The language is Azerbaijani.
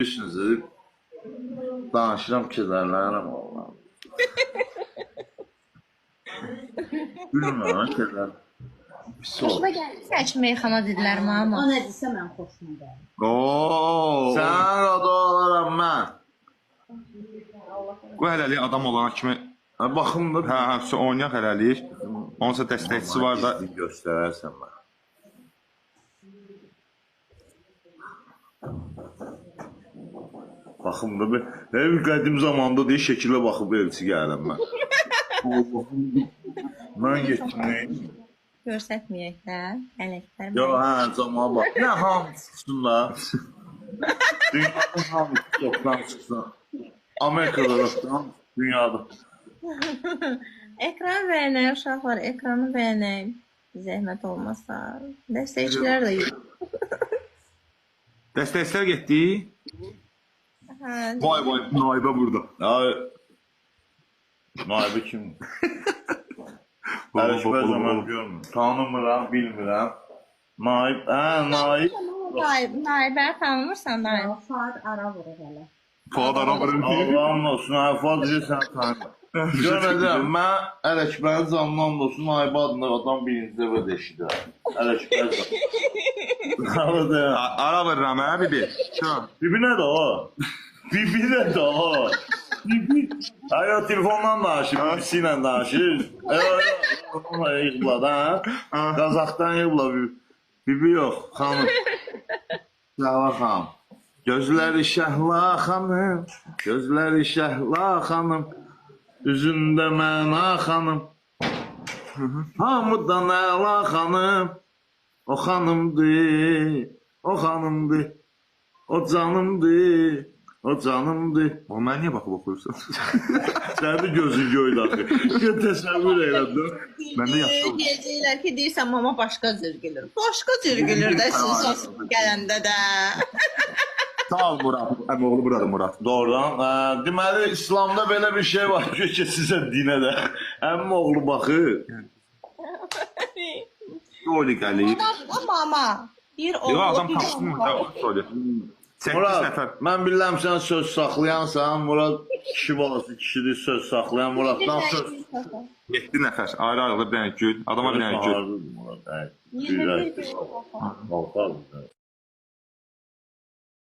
Bilirsiniz, danışıram, kədərlənirəm Allahım. Gülmə, kədər. Pis ol. Xoşuna gəldi sən ki meyxana dedilər O mama. nə desə mən xoşuma gəlir. Oo. Sən rada olaram mən. Bu hələlik adam olana kimi Ha, baxım da. hə, hə, oynayaq hələlik. Onsa dəstəkçisi var da. Gizli göstərərsən mənə. Baxım da bir, nə bir qədim zamanda deyir şəkilə baxıb elçi gəlirəm mən. Mən getdim. Nə? Göstərməyək də. Ələklər. Yo, hə, cama bax. Nə hamı çıxsın da. Dünyanın hamısı çoxdan çıxsın. Amerikada yoxdan, dünyada. Ekranı bəyənək uşaqlar, ekranı bəyənək. Zəhmət olmasa. Dəstəkçilər də yox. Dəstəkçilər getdi. Hə, Vay vay, Naibə burada. Ay, Naibə kim? Ələkbər zaman görmürəm. Tanımıram, bilmirəm. Naib, hə, Naib. Naib, Naibəni tanımırsan Naib. Fuad ara vurur hələ. Fuad ara vurur. Allah'ın olsun, hə, Fuad deyir, səni tanımıram. Görmədim, mən Ələkbərin canından da olsun, Naibə adında adam birinci dəfə də eşidirəm. Ələkbər can. Arada. Ara vururam hə bibi. Bibi nədir o? Bibi nədir o? Bibi. Ay o telefondan danışır, bibisi ilə danışır. Ay onunla yığıbla da, hə? Qazaxdan yığıbla bibi. Bibi yox, xanım. Şəhla xanım. Gözləri şəhla xanım, gözləri şəhla xanım, üzündə məna xanım. Hamıdan əla xanım, o xanımdır, o xanımdır, o canımdır, o canımdır. O mənə niyə baxıb oxuyursan? Sənin gözün göydə axı. Gör təsəvvür elədim. Məndə yaxşı oldu. Deyəcəklər ki, deyirsən mama başqa cür gülür. Başqa cür gülür də sizin sos gələndə də. Sağ ol Murad. Əmioğlu buradır Murad. Doğrudan. Deməli İslamda belə bir şey var ki, ki sizə dinə də. Əmim oğlu baxır. Oli gəlir. Mama, mama. Bir oğlu, Yox, adam bir tapsın. oğlu. Oli. 8 Murad, nəfər. mən bilirəm sən söz saxlayansan. Murad kişi balası kişidir, söz saxlayan. Muraddan söz. 7 nəfər. Ayrı-ayrı bir dənə gül. Adama bir dənə gül. Murad, 21 ürək. gül. Qalxar.